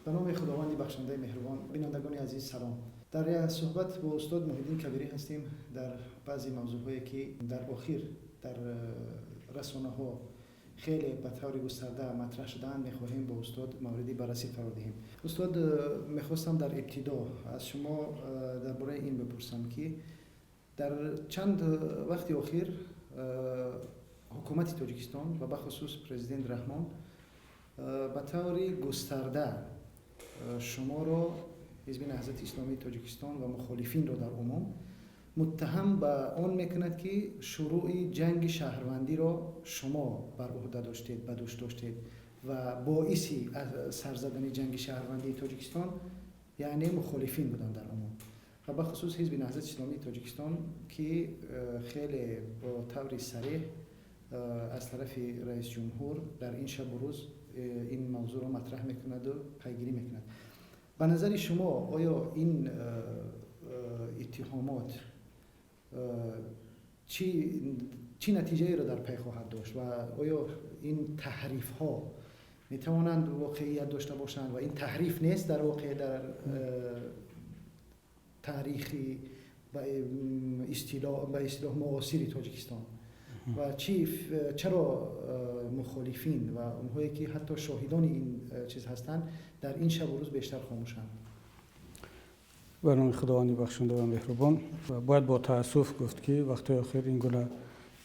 Ба номи Худованди бахшандаи меҳрубон. Бинандагони азиз, салом. Дар суҳбат бо устод Муҳиддин Кабирӣ ҳастем дар баъзе мавзӯъҳое, ки дар охир дар расонаҳо хеле ба таври густарда матраҳ шудаанд, мехоҳем бо устод мавриди баррасӣ қарор диҳем. Устод, мехостам дар ибтидо аз шумо дар бораи ин бипурсам, ки дар чанд вақти охир ҳукумати Тоҷикистон ва бахусус президент Раҳмон ба таври густарда шуморо, Ҳизби Наҳзати Исломии Тоҷикистон ва мухолифинро дар умум муттаҳам ба он мекунад, ки шурӯъи ҷанги шаҳрвандиро шумо бар уҳда доштед, ба дӯш доштед ва боиси сар задани ҷанги шаҳрвандии Тоҷикистон, яъне мухолифин буданд дар умум ва бахусус Ҳизби Наҳзати Исломии Тоҷикистон, ки хеле бо таври сареҳ аз тарафи раисҷумҳур дар ин шабу рӯз ин мавзӯъро матраҳ мекунаду пайгирӣ мекунад. Ба назари шумо, оё ин иттиҳомот чӣ натиҷаеро дар пай хоҳад дошт ва оё ин таҳрифҳо метавонанд воқеият дошта бошанд ва ин таҳриф нест дар воқеъ дар таърихи ба истилоҳ муосири Тоҷикистон ва чаро мухолифин ва онҳое ки ҳатто шоҳидони ин чиз ҳастанд, дар ин шабу рӯз бештар хомӯшанд? Ба номи Худованди бахшанда ва меҳрубон. Бояд бо таассуф гуфт, ки вақтҳои охир ин гуна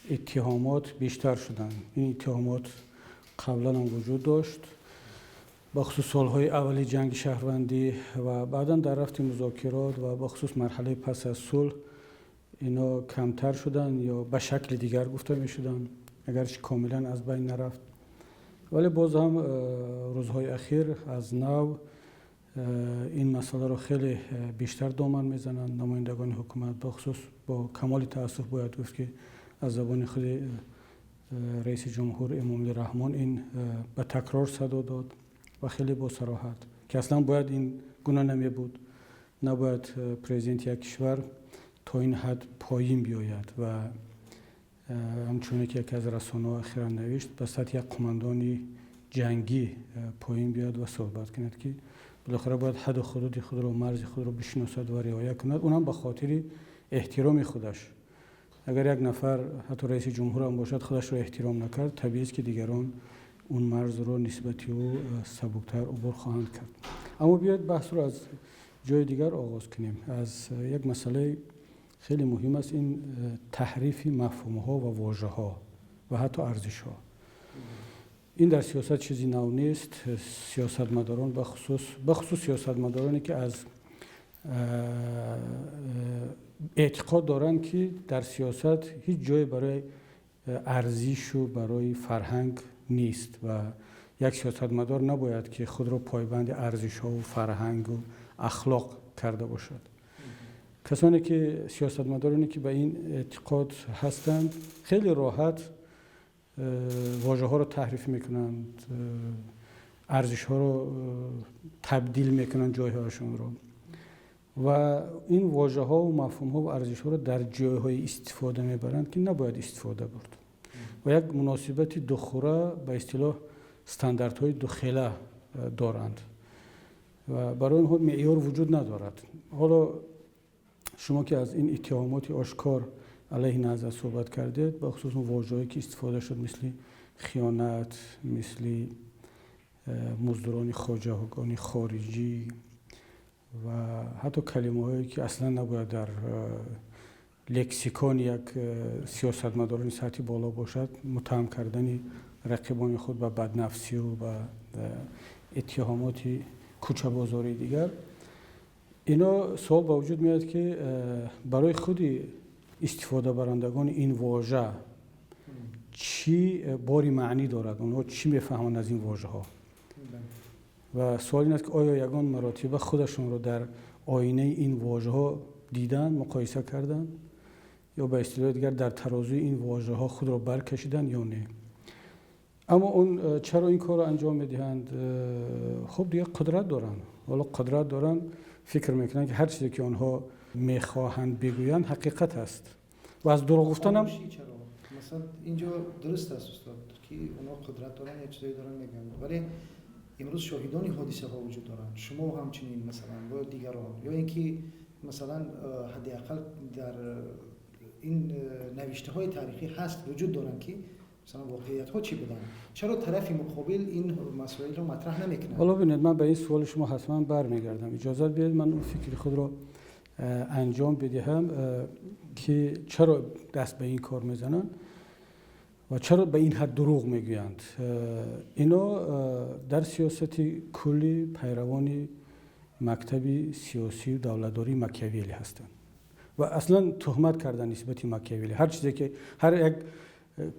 иттиҳомот бештар шуданд. Ин иттиҳомот қаблан ҳам вуҷуд дошт, бахусус солҳои аввали ҷанги шаҳрвандӣ ва баъдан дар рафти музокирот ва бахусус марҳалаи пас аз сулҳ ино камтар шуданд ё ба шакли дигар гуфта мешуданд, агарчи комилан аз байн нарафт. Вале боз ҳам рӯзҳои ахир аз нав ин масъаларо хеле бештар доман мезананд намояндагони ҳукумат. Бахусус бо камоли таассуф бояд гуфт, ки аз забони худи раиси ҷумҳур Эмомалӣ Раҳмон ин ба такрор садо дод ва хеле бо сароҳат, ки аслан бояд ин гуна намебуд. Набояд президенти як кишвар то ин ҳад поин биёяд ва ҳамчуне ки яке аз расонаҳо ахиран навишт, ба сатҳи як қумандони ҷангӣ поин биёяд ва суҳбат кунад, ки билохира бояд ҳаду ҳудуди худро, марзи худро бишиносад ва риоя кунад, унам ба хотири эҳтироми худаш. Агар як нафар, ҳатто раиси ҷумҳурам бошад, худашро эҳтиром накард, табиист, ки дигарон он марзро нисбати ӯ сабуктар убур хоҳанд кард. Аммо биёед, баҳсро аз ҷои дигар оғоз кунем. Аз як масъалаи хеле муҳим аст, ин таҳрифи мафҳумҳо ва вожаҳо ва ҳатто арзишҳо. Ин дар сиёсат чизи нав нест. Сиёсатмадорон, бахусус сиёсатмадороне ки аз эътиқод доранд, ки дар сиёсат ҳеҷ ҷое барои арзишу барои фарҳанг нест ва як сиёсатмадор набояд ки худро пойбанди арзишҳову фарҳангу ахлоқ карда бошад, касоне ки сиёсатмадороне ки ба ин эътиқод ҳастанд, хеле роҳат вожаҳоро таҳриф мекунанд, арзишҳоро табдил мекунанд ҷойҳояшонро ва ин вожаҳову мафҳумҳо ва арзишҳоро дар ҷойҳое истифода мебаранд, ки набояд истифода бурд ва як муносибати духура, ба истилоҳ стандартҳои духела доранд ва барои онҳо меъёр вуҷуд надорад. Ҳоло шумо ки аз ин иттиҳомоти ошкор алайҳи Наҳзат суҳбат кардед, бахусус он вожаҳое ки истифода шуд, мисли хиёнат, мисли муздурони хоҷагони хориҷӣ ва ҳатто калимаҳое ки аслан набояд дар лексикони як сиёсатмадорони сатҳи боло бошад, муттаҳам кардани рақибони худ ба баднафсию ба иттиҳомоти кӯчабозории дигар, ино суол ба вуҷуд меояд, ки барои худи истифодабарандагони ин вожа чӣ бори маънӣ дорад, онҳо чӣ мефаҳманд аз ин вожаҳо? Ва суол ин аст, ки оё ягон маротиба худашонро дар оинаи ин вожаҳо диданд, муқоиса карданд ё ба истилоҳи дигар дар тарозуи ин вожаҳо худро баркашиданд ё не? Аммо он чаро ин корро анҷом медиҳанд? Хуб, дигар қудрат доранд, ҳоло қудрат доранд, фикр мекунанд, ки ҳар чизе ки онҳо мехоҳанд бигӯянд, ҳақиқат аст ва аз дурӯғ гуфтанам Масалан, инҷо дуруст аст, устод, ки онҳо қудрат доранд, як чизое доранд, мегӯянд, вале Имрӯз шоҳидони ҳодисаҳо вуҷуд доранд, шумо ҳамчунин, масалан, ё дигарон, ё ин ки, масалан, ҳадди ақал дар ин навиштаҳои таърихӣ ҳаст, вуҷуд доранд, ки масалан воқеиятҳо чӣ буданд. Чаро тарафи муқобил ин масоилро матраҳ намекунад? Ҳоло бинед, ман ба ин суоли шумо ҳатман бармегардам. Иҷозат биёед, ман он фикри худро анҷом бидиҳам, ки чаро даст ба ин кор мезананд ва чаро ба ин ҳад дурӯғ мегӯянд. Ино дар сиёсати куллӣ пайравони мактаби сиёсию давлатдории Макиавелли ҳастанд ва аслан туҳмат кардан нисбати Макиавелли. Ҳар чизе ки, ҳар як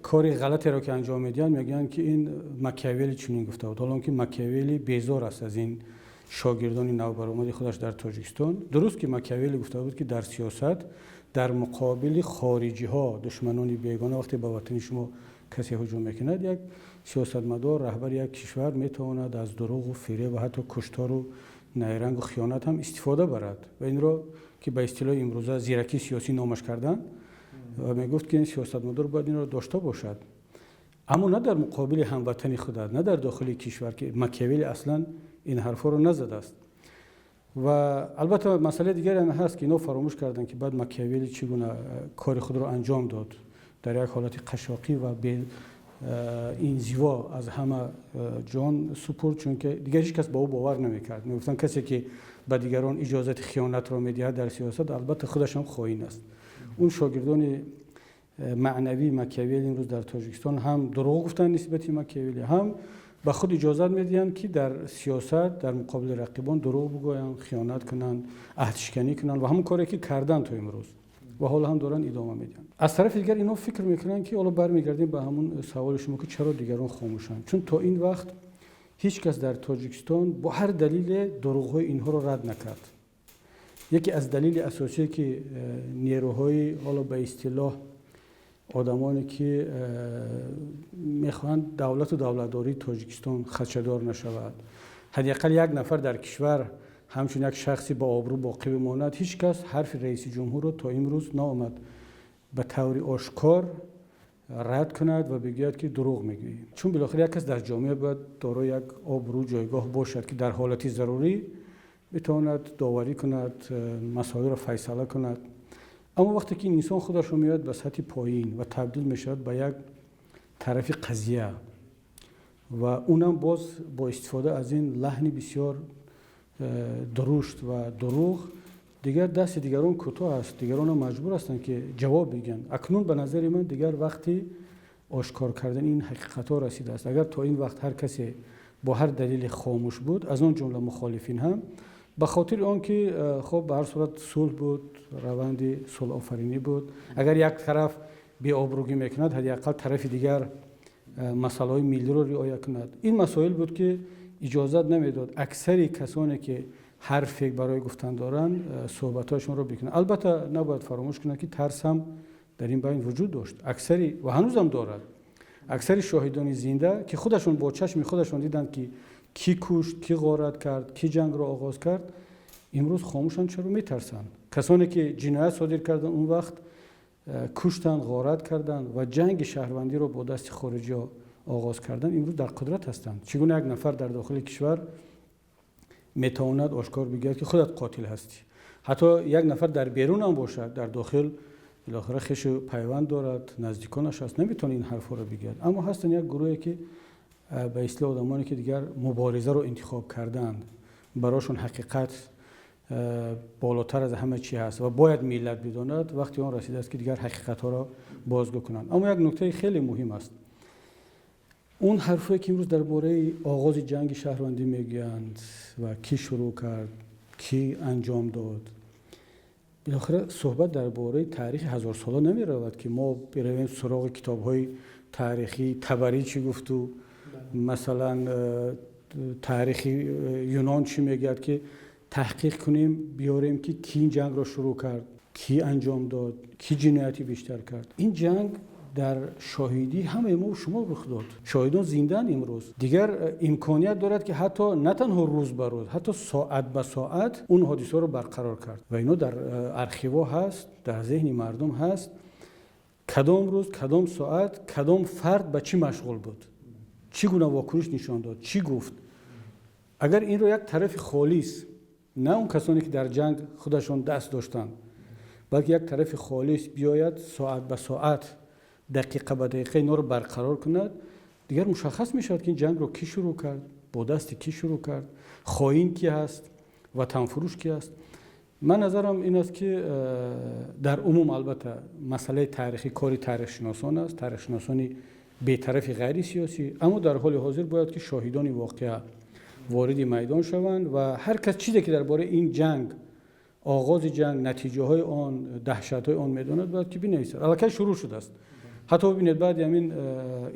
кори ғалатеро ки анҷом медиҳанд, мегӯянд, ки ин Макиавелли чунин гуфта буд, ҳолон ки Макиавелли безор аст аз ин шогирдони навбаромади худаш дар Тоҷикистон. Дуруст ки Макиавелли гуфта буд, ки дар сиёсат дар муқобили хориҷиҳо, душманони бегона, вақте ба ватани шумо касе ҳуҷум мекунад, як сиёсатмадор, раҳбари як кишвар метавонад аз дурӯғу фиреб ва ҳатто куштору найрангу хиёнат ҳам истифода барад ва инро, ки ба истилоҳи имрӯза зиракии сиёсӣ номаш карданд, ва мегуфт, ки ин сиёсатмадор бояд инро дошта бошад, аммо на дар муқобили ҳамватани худат, на дар дохили кишвар, ки Макиавелли аслан ин ҳарфҳоро назадааст. Ва албатта масъалаи дигаре ҳам ҳаст, ки инҳо фаромӯш карданд, ки баъд Макиавелли чӣ гуна кори худро анҷом дод. Дар як ҳолати қашшоқӣ ва инзиво аз ҳама ҷон супурд, чунки дигар ҳеҷ кас ба ӯ бовар намекард. Мегуфтанд, касе ки ба дигарон иҷозати хиёнатро медиҳад дар сиёсат, албатта худаш ҳам хоин аст. Он шогирдони маънавии Макиавелли имрӯз дар Тоҷикистон ҳам дурӯғ гуфтанд нисбати Макиавелли, ҳам ба худ иҷозат медиҳанд, ки дар сиёсат дар муқобили рақибон дурӯғ бигӯянд, хиёнат кунанд, аҳдшиканӣ кунанд ва ҳамон коре ки карданд то имрӯз ва ҳоло ҳам доранд, идома медиҳанд. Аз тарафи дигар инҳо фикр мекунанд, ки ҳоло бармегардем ба ҳамон саволи шумо, ки чаро дигарон хомӯшанд. Чун то ин вақт ҳеҷ кас дар Тоҷикистон бо ҳар далеле дурӯғҳои инҳоро рад накард. Яке аз далели асосие, ки нерӯҳои ҳоло ба истилоҳ одамоне, ки мехоҳанд давлату давлатдории Тоҷикистон хадшадор нашавад, ҳадди ақал як нафар дар кишвар ҳамчун як шахси бо обрӯ боқӣ бимонад, ҳеҷ кас ҳарфи раиси ҷумҳурро то имрӯз наомад ба таври ошкор рад кунад ва бигӯяд, ки дурӯғ мегӯӣ. Чун билохира як кас дар ҷомеа бояд дорои як обрӯ, ҷойгоҳ бошад, ки дар ҳолати зарурӣ битавонад доварӣ кунад, масоилро файсала кунад. Аммо вақте ки инсон худашро меояд ба сатҳи поин ва табдил мешавад ба як тарафи қазия ва унам боз бо истифода аз ин лаҳни бисёр дурушт ва дурӯғ, дигар дасти дигарон кӯтоҳ аст, дигаронам маҷбур ҳастанд, ки ҷавоб бигӯянд. Акнун ба назари ман дигар вақти ошкор кардани ин ҳақиқатҳо расидааст. Агар то ин вақт ҳар касе бо ҳар далеле хомӯш буд, аз он ҷумла мухолифин ҳам, ба хотири он ки хуб, ба ҳар сурат сулҳ буд, раванди сулҳофаринӣ буд, агар як тараф беобрӯгӣ мекунад, ҳадди ақал тарафи дигар масъалаҳои миллиро риоя кунад, ин масоил буд, ки иҷозат намедод аксари касоне, ки ҳарфе барои гуфтан доранд, суҳбатҳояшонро бикунанд. Албатта набояд фаромӯш кунад, ки тарс ҳам дар ин байн вуҷуд дошт, аксари ва ҳанӯзам дорад. Аксари шоҳидони зинда, ки худашон бо чашми худашон диданд, ки кӣ кушт, кӣ ғорат кард, кӣ ҷангро оғоз кард, имрӯз хомӯшанд. Чаро метарсанд? Касоне ки ҷиноят содир карданд, он вақт куштанд, ғорат карданд ва ҷанги шаҳрвандиро бо дасти хориҷиҳо оғоз карданд, имрӯз дар қудрат ҳастанд. Чӣ гуна як нафар дар дохили кишвар метавонад ошкор бигӯяд, ки худат қотил ҳастӣ? Ҳатто як нафар дар берун ҳам бошад, дар дохил билохира хешу пайванд дорад, наздиконаш аст, наметавонад ин ҳарфҳоро бигӯяд. Аммо ҳастанд як гурӯҳе, ки ба истилоҳ одамоне, ки дигар муборизаро интихоб карданд, барошон ҳақиқат болотар аз ҳама чи ҳаст ва бояд миллат бидонад. Вақти он расидааст, ки дигар ҳақиқатҳоро бозгӯ кунанд. Аммо як нуктаи хеле муҳим аст. Он ҳарфое, ки имрӯз дар бораи оғози ҷанги шаҳрвандӣ мегӯянд ва кӣ шурӯъ кард, кӣ анҷом дод, билохира суҳбат дар бораи таърихи ҳазорсола намеравад, ки мо биравем суроғи китобҳои таърихӣ, Табарӣ чӣ гуфту, масалан, таърихи Юнон чӣ мегӯяд, ки таҳқиқ кунем, биёрем, ки кӣ ин ҷангро шурӯъ кард, кӣ анҷом дод, кӣ ҷинояти бештар кард. Ин ҷанг дар шоҳидии ҳамаи мо шумо рух дод, шоҳидон зиндаанд имрӯз. Дигар имконият дорад, ки ҳатто на танҳо рӯз ба рӯз, ҳатто соат ба соат он ҳодисаро барқарор кард ва ино дар архивҳо ҳаст, дар зеҳни мардум ҳаст, кадом рӯз, кадом соат, кадом фард ба чӣ машғул буд, чӣ гуна вокуниш нишон дод, чӣ гуфт. Агар инро як тарафи холис, на он касоне ки дар ҷанг худашон даст доштанд, балки як тарафи холис биёяд, соат ба соат, дақиқа ба дақиқа инҳоро барқарор кунад, дигар мушаххас мешавад, ки ин ҷангро кӣ шурӯъ кард, бо дасти кӣ шурӯъ кард, хоин кӣ ҳаст, ватанфурӯш кӣ аст. Ман назарам ин аст, ки дар умум, албатта, масъалаи таърихӣ кори таърихшиносон аст, таърихшиносони бетарафи ғайрисиёсӣ, аммо дар ҳоли ҳозир бояд ки шоҳидони воқеа вориди майдон шаванд ва ҳар кас чизе ки дар бораи ин ҷанг, оғози ҷанг, натиҷаҳои он, даҳшатҳои он медонад, бояд ки бинависад. Аллакай шурӯъ шудааст. Ҳатто бибинед, баъди ҳамин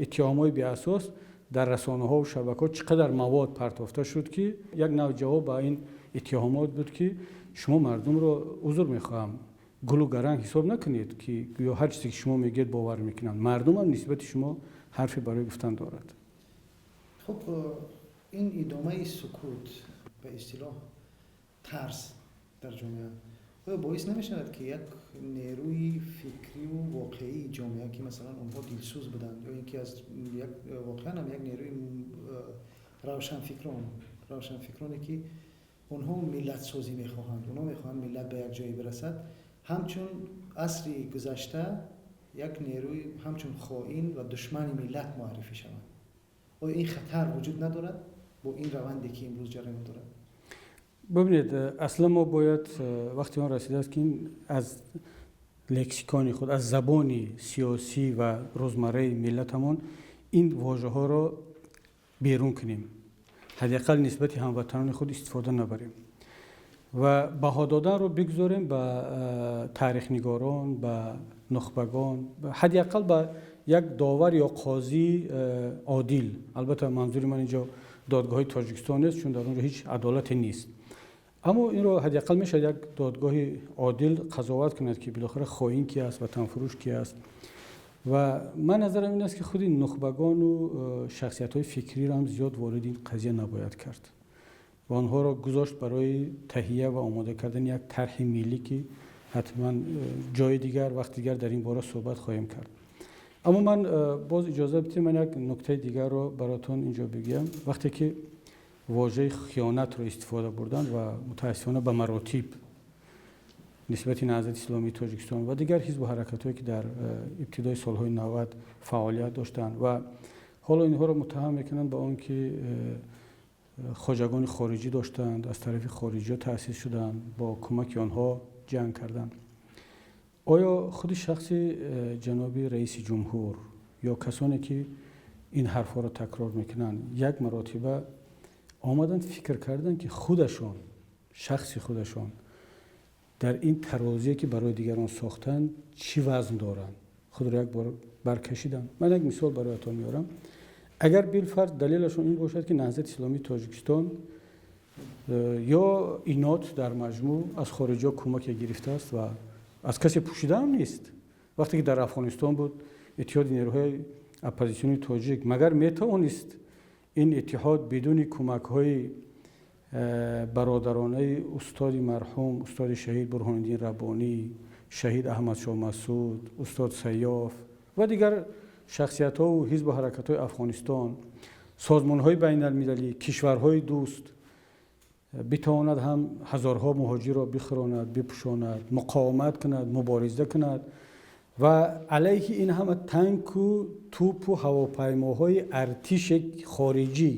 иттиҳомҳои беасос дар расонаҳо ва шабакаҳо чӣ қадар мавод партофта шуд, ки як нав ҷавоб ба ин иттиҳомот буд, ки шумо мардумро, узр мехоҳам, гулу гаранг ҳисоб накунед, ки гӯё ҳар чизе ки шумо мегӯед, бовар мекунанд. Мардум ҳам нисбати шумо ҳарфе барои гуфтан дорад. Хуб, ин идомаи сукут, ба истилоҳ тарс дар ҷомеа, оё боис намешавад, ки як нерӯи фикриву воқеии ҷомеа, ки масалан онҳо дилсӯз буданд ё ин ки аз як воқеан ҳам як нерӯи равшанфикроне, ки онҳо миллатсозӣ мехоҳанд, онҳо мехоҳанд миллат ба як ҷое бирасад, ҳамчун асри гузашта як нерӯи ҳамчун хоин ва душмани миллат муаррифӣ шаванд? Оё ин хатар вуҷуд надорад бо ин раванде, ки имрӯз ҷараён дорад? Бибинед, аслан мо бояд, вақти он расидааст, ки аз лексикони худ, аз забони сиёсӣ ва рӯзмарраи миллатамон ин вожаҳоро берун кунем, ҳадди ақал нисбати ҳамватанони худ истифода набарем ва баҳо доданро бигузорем ба таърихнигорон, ба нухбагон, ҳадди ақал ба як довар ё қозии одил. Албатта, манзури ман инҷо додгоҳҳои Тоҷикистон нест, чун дар он ҷо ҳеҷ адолате нест, аммо инро ҳадди ақал мешавад як додгоҳи одил қазоват кунад, ки билохира хоин ки аст, ватанфурӯш ки аст. Ва ман назарам ин аст, ки худи нухбагону шахсиятҳои фикриро ҳам зиёд вориди ин қазия набояд кард ва онҳоро гузошт барои таҳия ва омода кардани як тарҳи миллӣ, ки ҳатман ҷои дигар, вақти дигар дар ин бора суҳбат хоҳем кард. Аммо ман боз иҷоза бидиҳед, ман як нуктаи дигарро баротон инҷо бигӯям. Вақте ки вожаи хиёнатро истифода бурданд ва мутаассифона ба маротиб нисбати Наҳзати Исломии Тоҷикистон ва дигар ҳизбу ҳаракатҳое, ки дар ибтидои солҳои 90 фаъолият доштанд, ва ҳоло инҳоро муттаҳам мекунанд ба он ки хоҷагони хориҷӣ доштанд, аз тарафи хориҷиҳо таъсис шуданд, бо кӯмаки онҳо ҷанг карданд, оё худи шахси ҷаноби раиси ҷумҳур ё касоне, ки ин ҳарфҳоро такрор мекунанд, як маротиба омаданд, фикр карданд, ки худашон, шахси худашон дар ин тарозие, ки барои дигарон сохтанд, чӣ вазн доранд, худро як бор баркашиданд? Ман як мисол бароятон меорам. Агар билфарз далелашон ин бошад, ки Наҳзати Исломии Тоҷикистон ё ИНОТ дар маҷмӯъ аз хориҷиҳо кӯмаке гирифтааст ва аз касе пӯшидаам нест, вақте ки дар Афғонистон буд Иттиҳоди нерӯҳои оппозитсиони тоҷик, магар метавонист ин иттиҳод бидуни кӯмакҳои бародаронаи устоди марҳум, устоди шаҳид Бурҳониддин Раббонӣ, шаҳид Аҳмадшоҳ Масуд, устод Сайёф ва дигар шахсиятҳову ҳизбу ҳаракатҳои Афғонистон, созмонҳои байналмилалӣ, кишварҳои дӯст битавонад ҳам ҳазорҳо муҳоҷирро бихӯронад, бипӯшонад, муқовимат кунад, мубориза кунад ва алайҳи ин ҳама танку тӯпу ҳавопаймоҳои артиши хориҷӣ,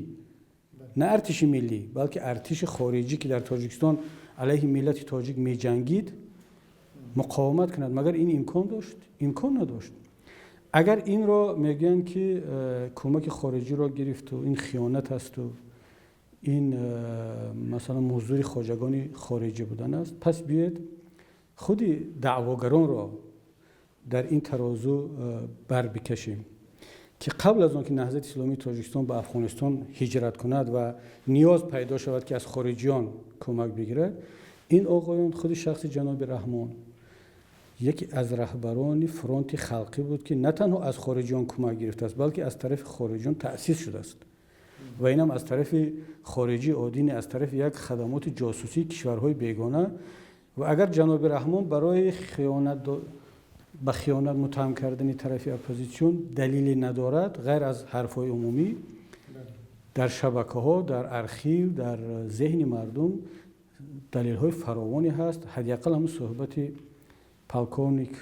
на артиши миллӣ, балки артиши хориҷӣ, ки дар Тоҷикистон алайҳи миллати тоҷик меҷангид, муқовимат кунад? Магар ин имкон дошт? Имкон надошт. Агар инро мегӯянд, ки кӯмаки хориҷиро гирифту ин хиёнат асту ин масалан муздури хоҷагони хориҷӣ будан аст, пас биёед худи даъвогаронро дар ин тарозу барбикашем, ки қабл аз он ки Наҳзати Исломии Тоҷикистон ба Афғонистон ҳиҷрат кунад ва ниёз пайдо шавад, ки аз хориҷиён кӯмак бигирад, ин оғоён, худи шахси ҷаноби Раҳмон яке аз раҳбарони фронти халқӣ буд, ки на танҳо аз хориҷиён кӯмак гирифтааст, балки аз тарафи хориҷиён таъсис шудааст ва инам аз тарафи хориҷии оддӣ не, аз тарафи як хадамоти ҷосусии кишварҳои бегона. Ва агар ҷаноби Раҳмон барои хиёнат, ба хиёнат муттаҳам кардани тарафи оппозитсион далеле надорад, ғайр аз ҳарфҳои умумӣ. Дар шабакаҳо, дар архив, дар зеҳни мардум далелҳои фаровоне ҳаст. Ҳадди ақал ҳамун суҳбати полковник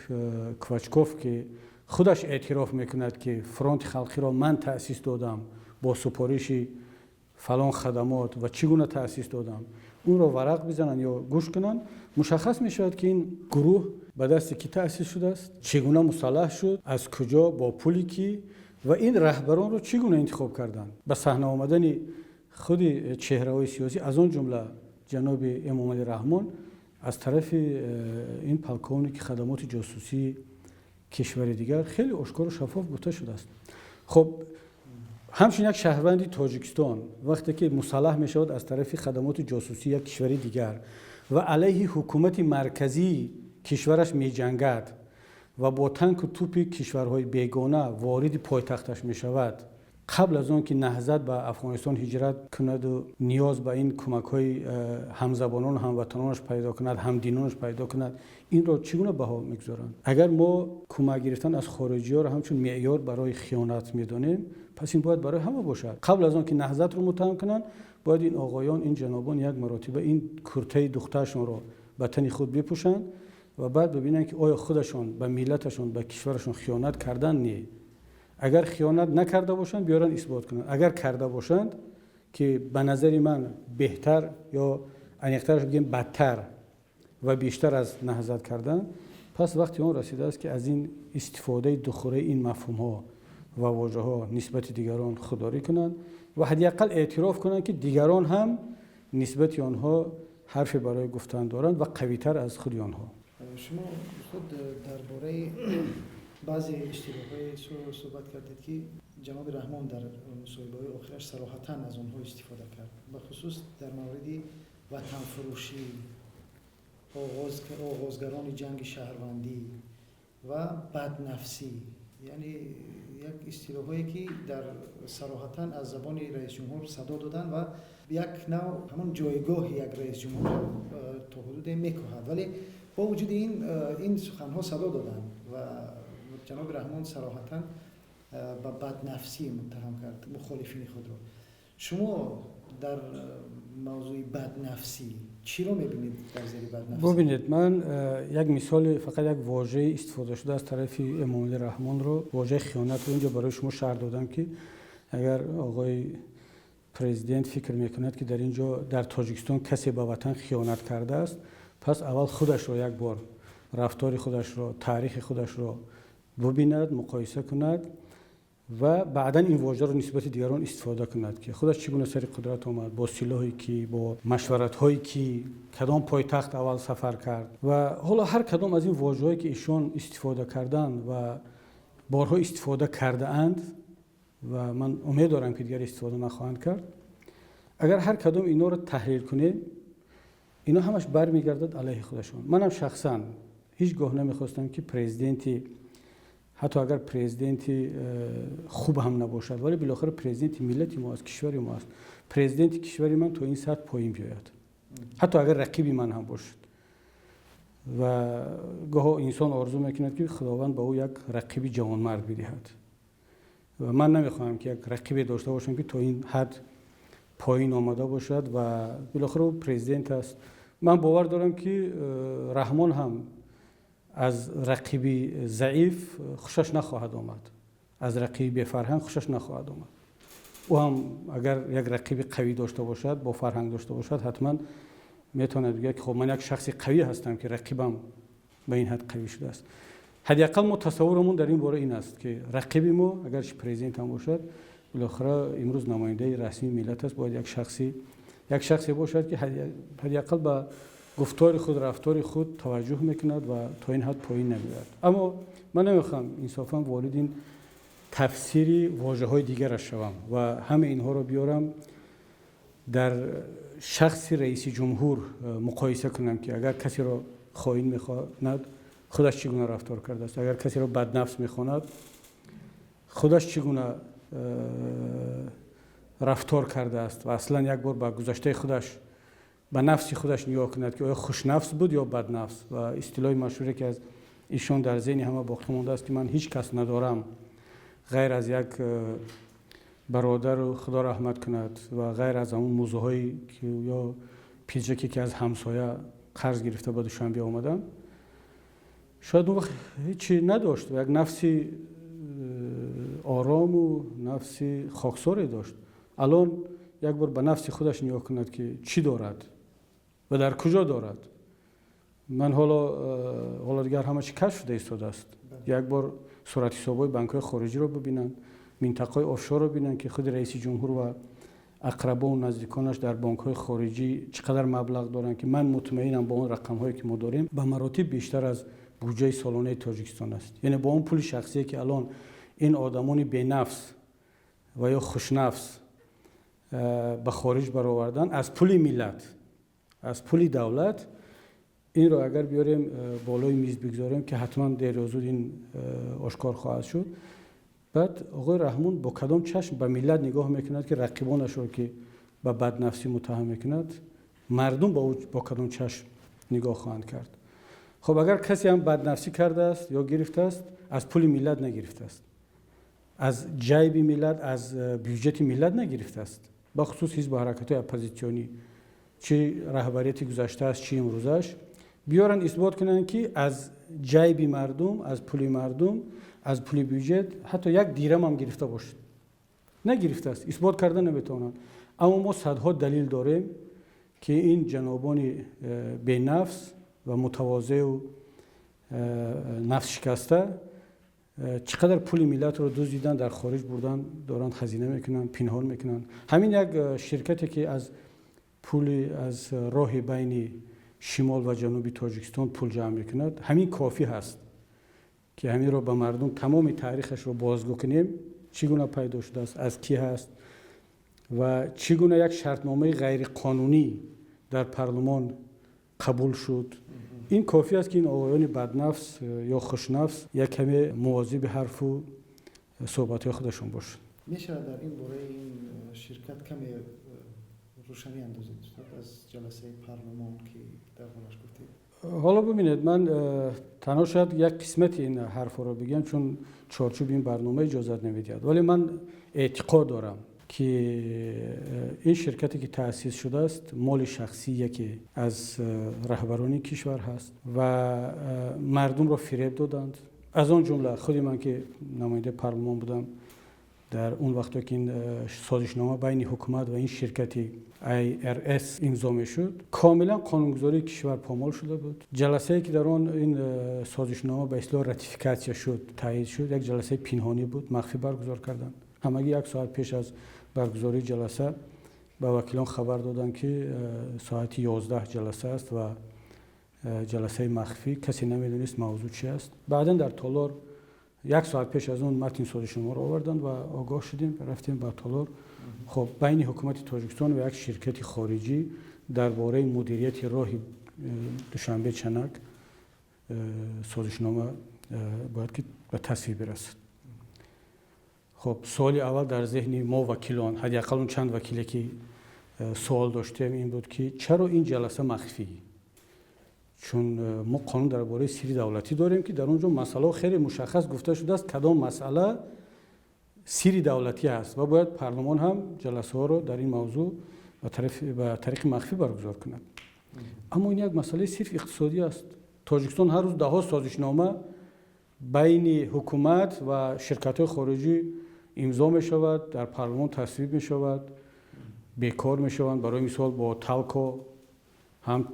Квачков, ки худаш эътироф мекунад, ки Фронти халқиро ман таъсис додам бо супориши фалон хадамот ва чӣ гуна таъсис додам, онро варақ бизананд ё гӯш кунанд, мушаххас мешавад, ки ин гурӯҳ ба дасти кӣ таъсис шудааст, чӣ гуна мусаллаҳ шуд, аз куҷо, бо пули кӣ ва ин раҳбаронро чӣ гуна интихоб карданд. Ба саҳна омадани худи чеҳраҳои сиёсӣ, аз он ҷумла ҷаноби Эмомалӣ Раҳмон, аз тарафи ин полковники хадамоти ҷосусии кишвари дигар хеле ошкору шаффоф гуфта шудааст. Хуб, ҳамчун як шаҳрванди Тоҷикистон, вақте ки мусаллаҳ мешавад аз тарафи хадамоти ҷосусии як кишвари дигар ва алайҳи ҳукумати марказии кишвараш меҷангад ва бо танку тупи кишварҳои бегона вориди пойтахташ мешавад, қабл аз он ки Наҳзат ба Афғонистон ҳиҷрат кунаду ниёз ба ин кӯмакҳои ҳамзабонону ҳамватанонаш пайдо кунад, ҳамдинонаш пайдо кунад, инро чӣ гуна баҳо мегузоранд? Агар мо кӯмак гирифтан аз хориҷиёро ҳамчун меъёр барои хиёнат медонем, пас ин бояд барои ҳама бошад. Қабл аз он ки Наҳзатро муттаҳам кунанд, бояд ин оғоён, ин ҷанобон як маротиба ин куртаи духтарашонро ба тани худ бипӯшанд ва баъд бибинанд, ки оё худашон ба миллаташон, ба кишварашон хиёнат кардан не. Агар хиёнат накарда бошанд, биёранд, исбот кунанд. Агар карда бошанд, ки ба назари ман беҳтар ё аниқтараш бигем, бадтар ва бештар аз Наҳзат кардан, пас вақти он расидааст, ки аз ин истифодаи духӯраи ин мафҳумҳо ва вожаҳо нисбати дигарон худдорӣ кунанд ва ҳадди ақал эътироф кунанд, ки дигарон ҳам нисбати онҳо ҳарфе барои гуфтан доранд ва қавитар аз худи онҳо. Шумо худ дар бораи баъзе иштибоҳҳое суҳбат кардед, ки ҷаноби Раҳмон дар мусоҳибаҳои охираш сароҳатан аз онҳо истифода кард, бахусус дар мавриди ватанфурӯшӣ, оғозгарони ҷанги шаҳрвандӣ ва баднафсӣ, яъне як истилоҳое, ки дар сароҳатан аз забони раисҷумҳур садо доданд ва як нав ҳамон ҷойгоҳи як раисҷумҳурро то ҳудуде мекоҳад. Вале бо вуҷуди ин, ин суханҳо садо доданд ва ҷаноби Раҳмон сароҳатан ба баднафсӣ муттаҳам кард мухолифини худро. Шумо дар мавзӯи баднафсӣ чиро мебинед дар зери баднафсӣ? Бубинед, ман як мисоли фақат як вожаи истифодашуда аз тарафи Эмомалӣ Раҳмонро, вожаи хиёнатро инҷо барои шумо шарҳ додам, ки агар оғои президент фикр мекунад, ки дар ин ҷо, дар Тоҷикистон, касе ба ватан хиёнат кардааст, пас аввал худашро як бор, рафтори худашро, таърихи худашро бубинад, муқоиса кунад ва баъдан ин вожаро нисбати дигарон истифода кунад, ки худаш чӣ гуна сари қудрат омад, бо силоҳи кӣ, бо машваратҳои кӣ, кадом пойтахт аввал сафар кард. Ва ҳоло ҳар кадом аз ин вожаҳое, ки ишон истифода карданд ва борҳо истифода кардаанд ва ман умед дорам, ки дигар истифода нахоҳанд кард, агар ҳар кадом инҳоро таҳлил кунем, ино ҳамаш бармегардад алайҳи худашон. Манам шахсан ҳеҷ гоҳ намехостам, ки президенти, ҳатто агар президенти хуб ҳам набошад, вале билохира президенти миллати мо аст, кишвари мо аст, президенти кишвари ман то ин сатҳ поин биёяд, ҳатто агар рақиби ман ҳам бошад. Ва гоҳо инсон орзу мекунад, ки Худованд ба ӯ як рақиби ҷавонмард бидиҳад, ва ман намехоҳам, ки як рақибе дошта бошам, ки то ин ҳад поин омада бошад. Ва билохира ӯ президент аст. Ман бовар дорам, ки Раҳмон ҳам аз рақиби заиф хушаш нахоҳад омад, аз рақиби бефарҳанг хушаш нахоҳад омад. Ӯ ҳам агар як рақиби қавӣ дошта бошад, бо фарҳанг дошта бошад, ҳатман метавонад бигӯяд, ки хоб, ман як шахси қавӣ ҳастам, ки рақибам ба ин ҳад қавӣ шудааст. Ҳадди ақал мо тасаввурамон дар ин бора ин аст, ки рақиби мо, агарчи президент ҳам бошад, билохира имрӯз намояндаи расмии миллат аст, бояд як шахсе бошад, ки ҳадди ақал ба гуфтори худ, рафтори худ таваҷҷӯҳ мекунад ва то ин ҳад поин намеояд. Аммо ман намехоҳам инсофан ворид ин тафсири вожаҳои дигараш шавам ва ҳама инҳоро биёрам, дар шахси раиси ҷумҳур муқоиса кунам, ки агар касеро хоин мехонад, худаш чӣ гуна рафтор кардааст, агар касеро баднафс мехонад, худаш чӣ гуна рафтор кардааст ва аслан як бор ба гузаштаи худаш, ба нафси худаш нигоҳ кунад, ки оё хушнафс буд ё баднафс. Ва истилоҳи машҳуре, ки аз ишон дар зеҳни ҳама боқӣ мондааст, ки ман ҳеҷ кас надорам ғайр аз як Бародару худо раҳмат кунад ва ғайр аз ҳамон мӯзаҳое ки ё пиҷаке ки аз ҳамсоя қарз гирифта ба Душанбе омаданд, шояд он вақт ҳечи надошт ва як нафси орому нафси хоксоре дошт. Алон як бор ба нафси худаш нигоҳ кунад, ки чӣ дорад ва дар куҷо дорад. Ман ҳоло дигар ҳама чи кашф шуда истодааст. Як бор суратҳисобҳои банкҳои хориҷиро бибинанд, минтақаҳои офшорро бибинанд, ки худи раиси ҷумҳур ва ақрабову наздиконаш дар бонкҳои хориҷӣ чӣ қадар маблағ доранд, ки ман мутмаинам, бо он рақамҳое ки мо дорем, ба маротиб бештар аз буҷаи солонаи Тоҷикистон аст. Яъне бо он пули шахсие ки алон ин одамони бенафс ва ё хушнафс ба хориҷ баровардан аз пули миллат, аз пули давлат, инро агар биёрем, болои миз бигзорем, ки ҳатман дер ё зуд ин ошкор хоҳад шуд. Баъд оғои Раҳмон бо кадом чашм ба миллат нигоҳ мекунад, ки рақибонашро ки ба баднафсӣ муттаҳам мекунад, мардум ба ӯ бо кадом чашм нигоҳ хоҳанд кард? Хуб, агар касе ҳам баднафсӣ кардааст ё гирифтааст, аз пули миллат нагирифтааст, аз ҷайби миллат, аз бюҷети миллат нагирифтааст. Бахусус ҳизбу ҳаракатҳои оппозитсионӣ, чӣ раҳбарияти гузаштааст, чӣ имрӯзаш, биёранд, исбот кунанд, ки аз ҷайби мардум, аз пули мардум, аз пули бюҷет ҳатто як дирам ҳам гирифта бошад. Нагирифтааст, исбот карда наметавонанд. Аммо мо садҳо далил дорем, ки ин ҷанобони бенафс ва мутавозеу нафсшикаста чӣ қадар пули миллатро дуздидан, дар хориҷ бурдан, доранд, хазина мекунанд, пинҳон мекунанд. Ҳамин як ширкате ки аз пули аз роҳи байни шимол ва ҷануби Тоҷикистон пул ҷамъ мекунад, ҳамин кофӣ ҳаст, ки ҳаминро ба мардум тамоми таърихашро бозгӯ кунем, чӣ гуна пайдо шудааст, аз кӣ ҳаст ва чӣ гуна як шартномаи ғайриқонунӣ дар парлумон қабул шуд. Ин кофӣ аст, ки ин оғоёни баднафс ё хушнафс як каме мувозиби ҳарфу суҳбатҳои худашон бошанд. Мешавад дар ин бораи ин ширкат каме рӯшанӣ андозед, аз ҷаласаи парлумон ки дар бораш гуфтед? Ҳоло бибинед, ман танҳо шояд як қисмати ин ҳарфҳоро бигӯям, чун чорчӯби ин барнома иҷозат намедиҳад, вале ман эътиқод дорам, ки ин ширкате ки таъсис шудааст, моли шахсии яке аз раҳбарони кишвар ҳаст ва мардумро фиреб доданд. Аз он ҷумла худи ман, ки намояндаи парлумон будам дар он вақто, ки ин созишнома байни ҳукумат ва ин ширкати IRS имзо мешуд, комилан қонунгузории кишвар помол шуда буд. Ҷаласае ки дар он ин созишнома ба истилоҳ ратификатсия шуд, таъйид шуд, як ҷаласаи пинҳонӣ буд, махфӣ баргузор карданд. Ҳамагӣ як соат пеш аз баргузории ҷаласа ба вакилон хабар доданд, ки соати 11 ҷаласа аст ва ҷаласаи махфӣ. Касе намедонист, мавзӯъ чи аст. Баъдан дар толор як соат пеш аз он матни созишномаро оварданд ва огоҳ шудем, рафтем ба толор. Хоб, байни ҳукумати Тоҷикистон ва як ширкати хориҷӣ дар бораи мудирияти роҳи Душанбе Чанак созишнома бояд ки ба тасвиб бирасад. Хоб, суоли аввал дар зеҳни мо вакилон, ҳадди ақал он чанд вакиле ки суол доштем, ин буд, ки чаро ин ҷаласа махфӣ? Чун мо қонун дар бораи сири давлатӣ дорем, ки дар он ҷо масъалаҳо хеле мушаххас гуфта шудааст, кадом масъала сири давлатӣ аст ва бояд парлумон ҳам ҷаласаҳоро дар ин мавзӯъ ба тариқи махфӣ баргузор кунад. Аммо ин як масъалаи сирф иқтисодӣ аст. Тоҷикистон ҳар рӯз даҳҳо созишнома байни ҳукумат ва ширкатҳои хориҷӣ имзо мешавад, дар парлумон тасвиб мешавад, бекор мешаванд. Барои мисол, бо Талко ҳам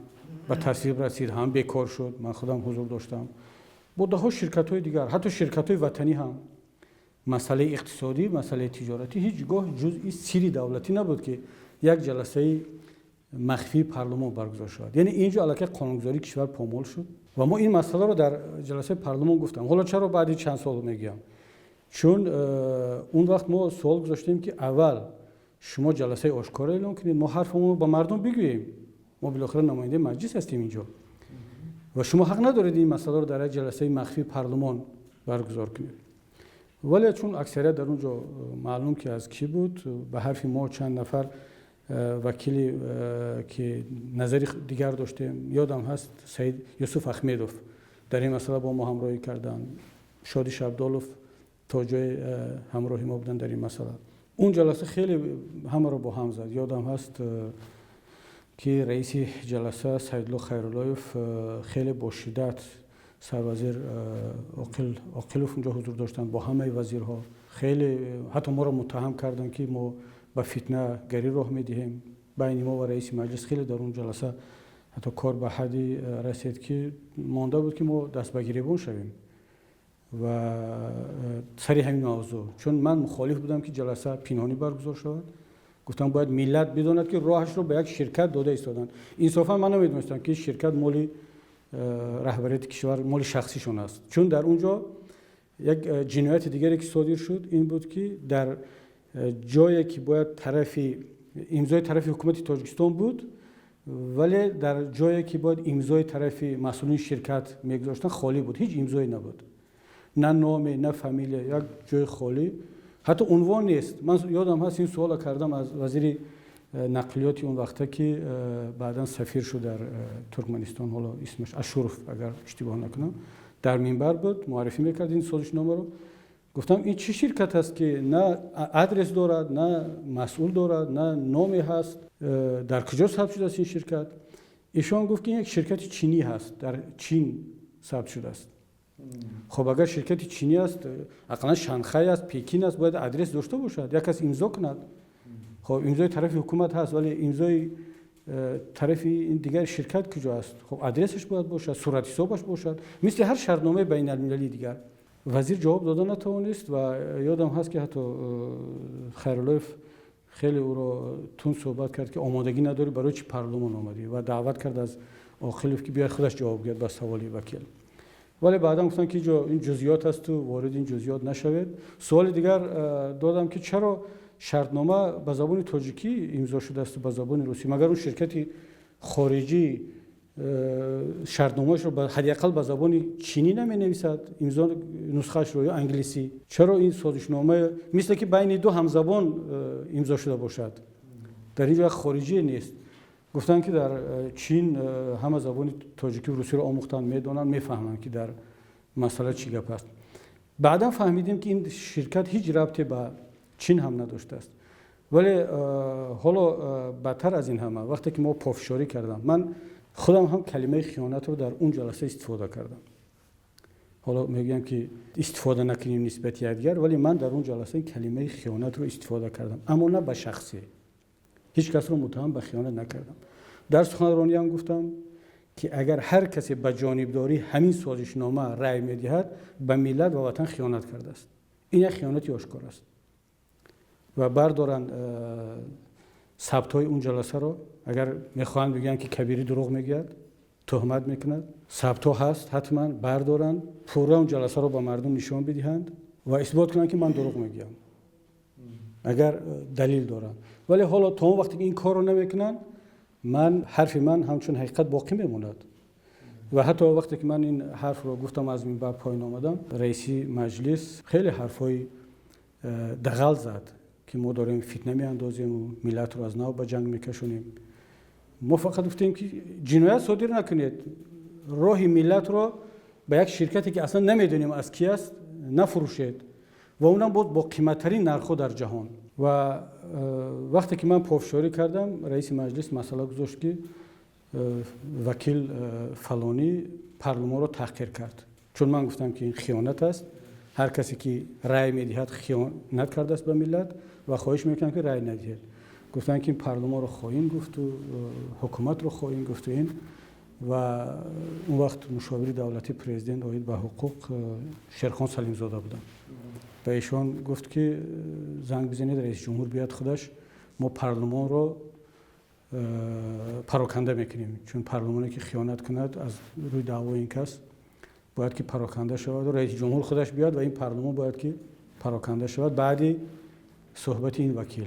ба тасвиб расид, ҳам бекор шуд, ман худам ҳузур доштам. Бо даҳҳо ширкатҳои дигар, ҳатто ширкатҳои ватанӣ ҳам. Масъалаи иқтисодӣ, масъалаи тиҷоратӣ ҳеҷ гоҳ ҷузъи сири давлатӣ набуд, ки як ҷаласаи махфии парлумон баргузор шавад. Яъне ин ҷо аллакай қонунгузории кишвар помол шуд ва мо ин масъаларо дар ҷаласаи парлумон гуфтам. Ҳоло чаро баъди чанд сол мегӯям? Чун он вақт мо суол гузоштем, ки аввал шумо ҷаласаи ошкоро эълон кунед, мо ҳарфамонро ба мардум бигӯем. Мо билохира намояндаи маҷлис ҳастем инҷо ва шумо ҳақ надоред ин масъаларо дар як ҷаласаи махфии парлумон баргузор кунед. Вале чун аксарият дар он ҷо маълум ки аз кӣ буд, ба ҳарфи мо чанд нафар вакили ки назари дигар доштем, ёдам ҳаст, Саид Юсуф Ахмедов дар ин масъала бо мо ҳамроҳӣ карданд, Шоди Шабдолов то ҷое ҳамроҳи мо буданд дар ин масъала. Он ҷаласа хеле ҳамаро бо ҳам зад. Ёдам ҳаст, ки раиси ҷаласа Саидулло Хайруллоев хеле бо шиддат, сарвазир Оқилов унҷо ҳузур доштанд бо ҳамаи вазирҳо, хеле ҳатто моро муттаҳам карданд, ки мо ба фитнагарӣ роҳ медиҳем. Байни мо ва раиси маҷлис хеле дар он ҷаласа ҳатто кор ба ҳадди расид, ки монда буд, ки мо даст ба гиребон шавем ва сари ҳамин мавзӯъ, чун ман мухолиф будам, ки ҷаласа пинҳонӣ баргузор шавад. Гуфтам, бояд миллат бидонад, ки роҳашро ба як ширкат дода истоданд. Инсофан, ман намедонистам, ки ширкат моли раҳбарияти кишвар, моли шахсишон аст. Чун дар он ҷо як ҷинояти дигаре, ки содир шуд, ин буд, ки дар ҷое ки бояд тарафи имзои тарафи ҳукумати Тоҷикистон буд, вале дар ҷое ки бояд имзои тарафи масъулини ширкат мегузоштанд, холӣ буд, ҳеҷ имзое набуд, на номе, на фамилия, як ҷои холӣ, ҳатто унвон нест. Ман ёдам ҳаст, ин суолро кардам аз вазири нақлиёти он вақта, ки баъдан сафир шуд дар Туркманистон, ҳоло исмаш Ашуров, агар иштибоҳ накунам. Дар минбар буд, муаррифӣ мекард ин созишномаро. Гуфтам, ин чӣ ширкат аст, ки на адрес дорад, на масъул дорад, на номе ҳаст, дар куҷо сабт шудааст ин ширкат? Ишон гуфт, ки ин як ширкати чинӣ ҳаст, дар Чин сабт шудааст. Хоб, агар ширкати чинӣ аст, ақаллан Шанхай аст, Пекин аст, бояд адрес дошта бошад, як кас имзо кунад. Хоб, имзои тарафи ҳукумат ҳаст, вале имзои тарафи ин дигар ширкат куҷо аст? Хоб, адресаш бояд бошад, суратҳисобаш бошад, мисли ҳар шартномаи байналмилалии дигар. Вазир ҷавоб дода натавонист ва ёдам ҳаст, ки ҳатто Хайруллоев хеле ӯро тунд суҳбат кард, ки омодагӣ надорӣ, барои чӣ парлумон омадӣ, ва даъват кард аз Оқилов, ки биёяд, худаш ҷавоб гӯяд ба саволи вакил. Вале баъдан гуфтанд, ки ин ҷузъиёт асту ворид ин ҷузъиёт нашавед. Суоли дигар додам, ки чаро шартнома ба забони тоҷикӣ имзо шудааст, ба забони русӣ? Магар он ширкати хориҷӣ шартномаашро ҳадди ақал ба забони чинӣ наменависад, имзо нусхаашро, ё англисӣ? Чаро ин созишнома мисле ки байни ду ҳамзабон имзо шуда бошад? Дар ин ҷо як хориҷие нест. Гуфтанд, ки дар Чин ҳама забони тоҷикӣ, русиро омӯхтанд, медонанд, мефаҳманд, ки дар масъала чӣ гап аст. Баъдан фаҳмидем, ки ин ширкат ҳеҷ рабте ба Чин ҳам надоштааст. Вале ҳоло бадтар аз ин ҳама, вақте ки мо пофишорӣ кардам, ман худам ҳам калимаи хиёнатро дар он ҷаласа истифода кардам. Ҳоло мегӯям, ки истифода накунем нисбати якдигар, вале ман дар он ҷаласа калимаи хиёнатро истифода кардам, аммо на ба шахсӣ, ҳеҷ касро муттаҳам ба хиёнат накардам. Дар суханрониям гуфтам, ки агар ҳар касе ба ҷонибдорӣ ҳамин созишнома рай медиҳад, ба миллат ва ватан хиёнат кардааст. Ин як хиёнати ошкор аст. Ва бардоранд сабтҳои он ҷаласаро, агар мехоҳанд бигӯянд, ки Кабирӣ дурӯғ мегӯяд, туҳмат мекунад. Сабтҳо ҳаст, ҳатман бардоранд, пурра он ҷаласаро ба мардум нишон бидиҳанд ва исбот кунанд, ки ман дурӯғ мегӯям, агар далил доранд. Вале ҳоло то он вақте ки ин корро намекунанд, ман ҳарфи ман ҳамчун ҳақиқат боқӣ мемонад. Ва ҳатто вақте ки ман ин ҳарфро гуфтам, аз минбар поён омадам, раиси маҷлис хеле ҳарфҳои дағал зад, ки мо дорем фитна меандозему миллатро аз нав ба ҷанг мекашонем. Мо фақат гуфтем, ки ҷиноят содир накунед, роҳи миллатро ба як ширкате, ки аслан намедонем аз ки аст, нафурӯшед ва онам боз бо қиматтарин нархҳо дар ҷаҳон. Ва вақте ки ман пофишорӣ кардам, раиси маҷлис масъала гузошт, ки вакил фалонӣ парлумонро таҳқир кард, чун ман гуфтам, ки ин хиёнат аст, ҳар касе ки рай медиҳад, хиёнат кардааст ба миллат ва хоҳиш мекунам, ки рай надиҳед. Гуфтанд, ки ин парлумонро хоин гуфту ҳукуматро хоин гуфту ин. Ва он вақт мушовири давлатии президент оид ба ҳуқуқ Шерхон Салимзода буданд. Ба ишон гуфт, ки занг бизанед, раиси ҷумҳур биёяд худаш, мо парлумонро пароканда мекунем, чун парлумоне ки хиёнат кунад, аз рӯи даъвои ин кас бояд ки пароканда шавад, раиси ҷумҳур худаш биёяд ва ин парлумон бояд ки пароканда шавад баъди суҳбати ин вакил.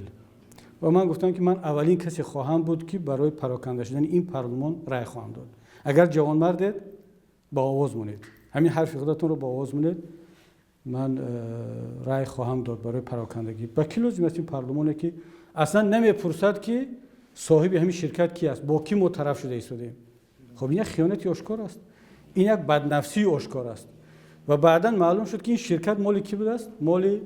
Ва ман гуфтам, ки ман аввалин касе хоҳам буд, ки барои пароканда шудани ин парлумон рай хоҳам дод. Агар ҷавонмардед, ба овоз монед, ҳамин ҳарфи худатонро ба овоз монед, ман рай хоҳам дод барои парокандагӣ. Ба кӣ лозим аст ин парлумоне, ки аслан намепурсад, ки соҳиби ҳамин ширкат ки аст, бо кӣ мо тараф шуда истодаем? Хоб, ин як хиёнати ошкор аст, ин як баднафсии ошкор аст. Ва баъдан маълум шуд, ки ин ширкат моли кӣ будааст? Моли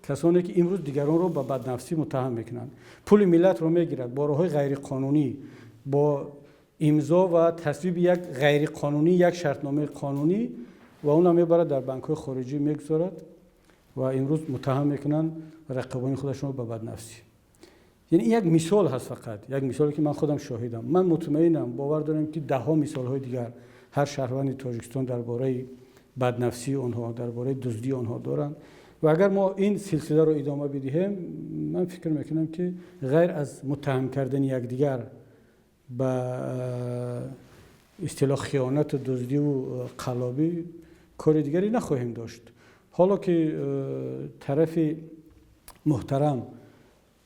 Касоне ки имрӯз дигаронро ба баднафсӣ муттаҳам мекунанд, пули миллатро мегирад бо роҳҳои ғайриқонунӣ, бо имзо ва тасвиби як ғайриқонунӣ, як шартномаи қонунӣ, ва онро мебарад, дар банкҳои хориҷӣ мегузорад ва имрӯз муттаҳам мекунанд рақибони худашонро ба баднафсӣ. Яъне ин як мисол ҳаст, фақат як мисоле ки ман худам шоҳидам. Ман мутмаинам, бовар дорам, ки даҳҳо мисолҳои дигар ҳар шаҳрванди Тоҷикистон дар бораи баднафсии онҳо, дар бораи дуздии онҳо доранд. Ва агар мо ин силсиларо идома бидиҳем, ман фикр мекунам, ки ғайр аз муттаҳам кардани якдигар ба истилоҳ хиёнату дуздиву қаллобӣ кори дигаре нахоҳем дошт. Ҳоло ки тарафи муҳтарам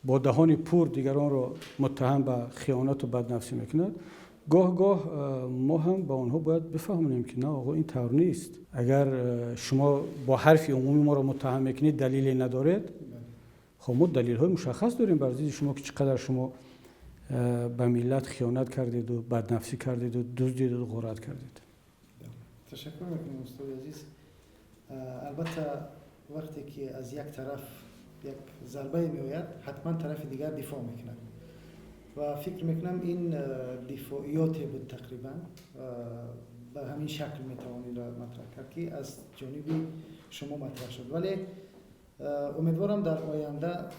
бо даҳони пур дигаронро муттаҳам ба хиёнату баднафсӣ мекунад, гоҳ гоҳ мо ҳам ба онҳо бояд бифаҳмонем, ки на, оғо, ин тавр нест. Агар шумо бо ҳарфи умумӣ моро муттаҳам мекунед, далеле надоред, хоб, мо далелҳои мушаххас дорем бар зидди шумо, ки чӣ қадар шумо ба миллат хиёнат кардеду, баднафсӣ кардеду, дуздиду, ғорат кардед. Ташаккур мекунем, устоди азиз. Албатта, вақте ки аз як тараф як зарбае меояд, ҳатман тарафи дигар дифоъ мекунад ва фикр мекунам, ин дифоиёте буд. Тақрибан ба ҳамин шакл метавон инро матраҳ кард, ки аз ҷониби шумо матраҳ шуд. Вале умедворам, дар оянда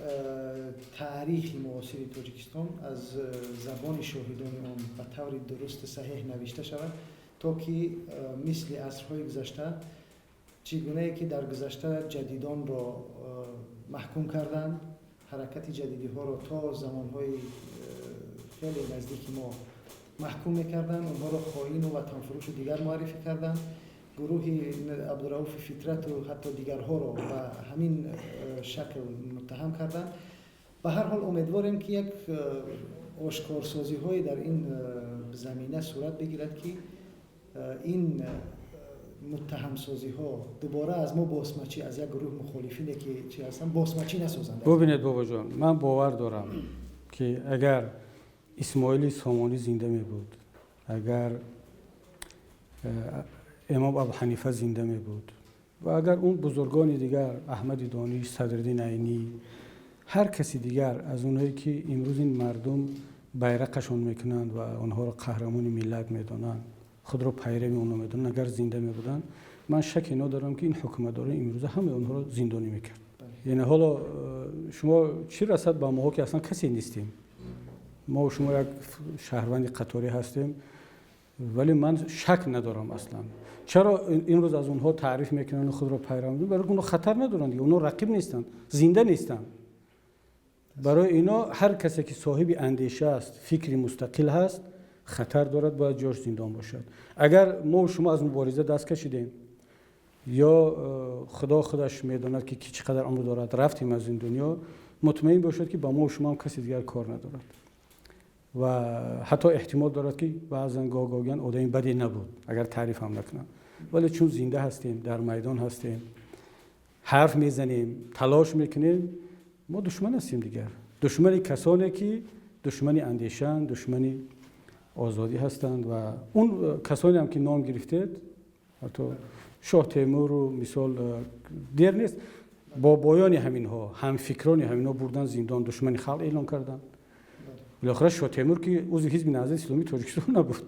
таърихи муосири Тоҷикистон аз забони шоҳидони он ба таври дурусту саҳеҳ навишта шавад, то ки мисли асрҳои гузашта, чӣ гунае ки дар гузашта ҷадидонро маҳкум карданд, ҳаракати ҷадидиҳоро то замонҳои хеле наздики мо маҳкум мекарданд, онҳоро хоину ватанфурӯшу дигар муаррифӣ карданд, гурӯҳи Абдурауфи Фитрату ҳатто дигарҳоро ба ҳамин шакл муттаҳам карданд. Ба ҳар ҳол, умедворем, ки як ошкорсозиҳое дар ин замина сурат бигирад, ки ин муттаҳамсозиҳо дубора аз мо босмачӣ, аз як гурӯҳ мухолифине ки чи ҳастанд, босмачӣ насозанд. Бубинед, бобоҷон, ман бовар дорам, ки агар Исмоили Сомонӣ зинда мебуд, агар имом Абуҳанифа зинда мебуд ва агар он бузургони дигар, Аҳмади Дониш, Садриддин Айнӣ, ҳар каси дигар аз онҳое ки имрӯз ин мардум байрақашон мекунанд ва онҳоро қаҳрамони миллат медонанд, худро пайрави онҳо медонанд, агар зинда мебуданд, ман шаке надорам, ки ин ҳукуматдорони имрӯза ҳамаи онҳоро зиндонӣ мекард. Яъне ҳоло шумо чӣ расад ба моҳо, ки аслан касе нестем, мо шумо як шаҳрванди қаторӣ ҳастем. Вале ман шак надорам аслан. Чаро имрӯз аз онҳо таъриф мекунанд, худро пайрав? Барои онҳо хатар надоранд, онҳо рақиб нестанд, зинда нестанд. Барои ино ҳар касе ки соҳиби андеша аст, фикри мустақил ҳаст, хатар дорад, бояд ҷош зиндон бошад. Агар мо шумо аз мубориза даст кашидем ё худо худаш медонад, ки чӣ қадар умр дорад, рафтем аз ин дунё, мутмаин бошад, ки ба мо шумо ҳам каси дигар кор надорад ва ҳатто эҳтимол дорад, ки баъзан гоҳ гӯянд, одами баде набуд, агар таъриф ҳам накунанд. Вале чун зинда ҳастем, дар майдон ҳастем, ҳарф мезанем, талош мекунем, мо душман ҳастем дигар, душмани касоне ки душмани андешаанд, душмани озодӣ ҳастанд. Ва он касоне ҳам ки ном гирифтед, ҳатто Шоҳ Темуру мисол, дер нест, бобоёни ҳаминҳо, ҳамфикрони ҳаминҳо бурдан зиндон, душмани халқ эълон карданд. Билохира Шоҳ Темур, ки узви Ҳизби Наҳзати Исломии Тоҷикистон набуд,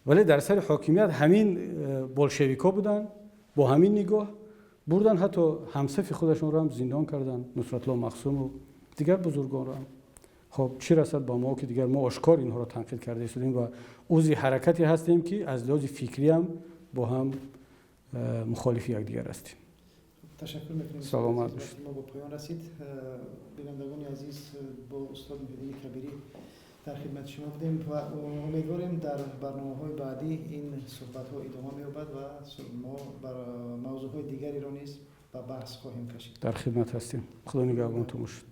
вале дар сари ҳокимият ҳамин болшевикҳо буданд, бо ҳамин нигоҳ бурдан, ҳатто ҳамсафи худашонро ҳам зиндон карданд, Нусратулло Махсуму дигар бузургонро ҳам. Хоб, чӣ расад ба мо, ки дигар мо ошкор инҳоро танқид карда истодем ва узви ҳаракате ҳастем, ки аз лиҳози фикрӣ ҳам бо ҳам мухолифи якдигар ҳастем. Ташаккур мекунем. Саломат бошед. Мо ба поён расид. Бинандагони азиз, бо устод Муҳиддини Кабирӣ дар хидмати шумо будем ва умедворем, дар барномаҳои баъдӣ ин суҳбатҳо идома меёбад ва мо бар мавзӯъҳои дигареро низ ба баҳс хоҳем кашид. Дар хидмат ҳастем, Худо нигаҳбонтон бошад.